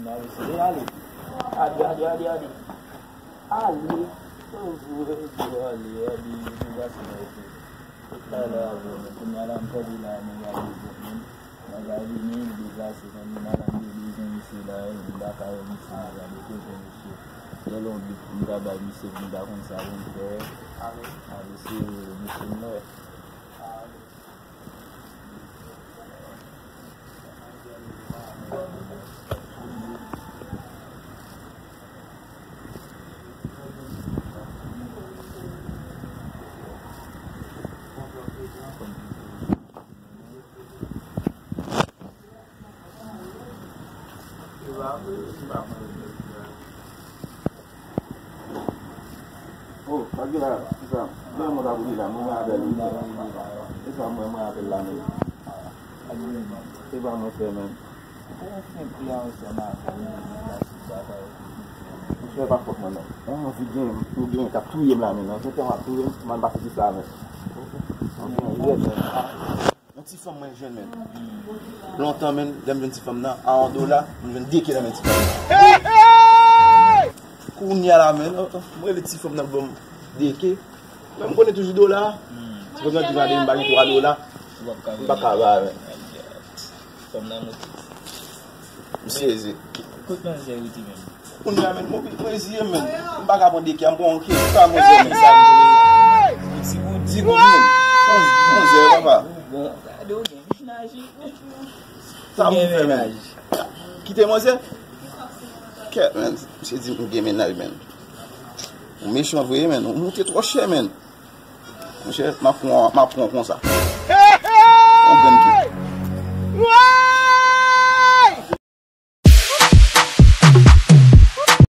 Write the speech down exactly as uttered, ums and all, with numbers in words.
N a resi. E ale. Ale, ale, ale, ale. Ale. Oh, ale, ale, ale, ale. Tout bagay la avè mwen. Kounye a la, m tande la, mwen gade zòt menm. Mwen gade vini, m deplase, tande madanm de bezwen misye la, m pa ka wè misye, m gade kote misye. Gen lonbrit, m ta bay misye, m ta konn sa pou m fè. Ale, se misye m wè. Oh, pa gen la, se sa. Lè mwen ta pou li la, mwen mwen avè l wi. Se sa mwen mwen avè l la menm. Se pa mwen fè menm. Misye pa fòt mwen menm. Yon anvi gen, pou gen k ap touye m la menm. Yon tenten w ap touye m, man pase tout sa menm. Yon gen yè menm. Yon ti fanm mwen jwenn, men. Lontan, men, lè m jwenn ti fanm nan, a yon dola, m jwenn de ke nan men ti fanm nan. Kounye a la, men, oh, oh, mwen rele ti fanm nan ban m de ke. Men m konnen toujou dola. Ti fanm nan di gade m ba li twa dola. M pa ka ba, men. Fanm nan moute. M sezi. Kot manzè rete menm? Kounye a, men, mwen, mwen eziye, men. M pa ka pran de ke, m pran yon ke. M pa manzè, men. Sa m vle. Ti goud, ti goud, men. Manzè, papa. Bon, gade ou gen mennaj. Sa pou m fè, men? Kite manzè? Kèt, men. Misye di m gen mennaj, men. Ou mechan vre, men. Ou moute twò chè, men. Monchè, m ap pran, m ap pran konsa. Yon grenn ke.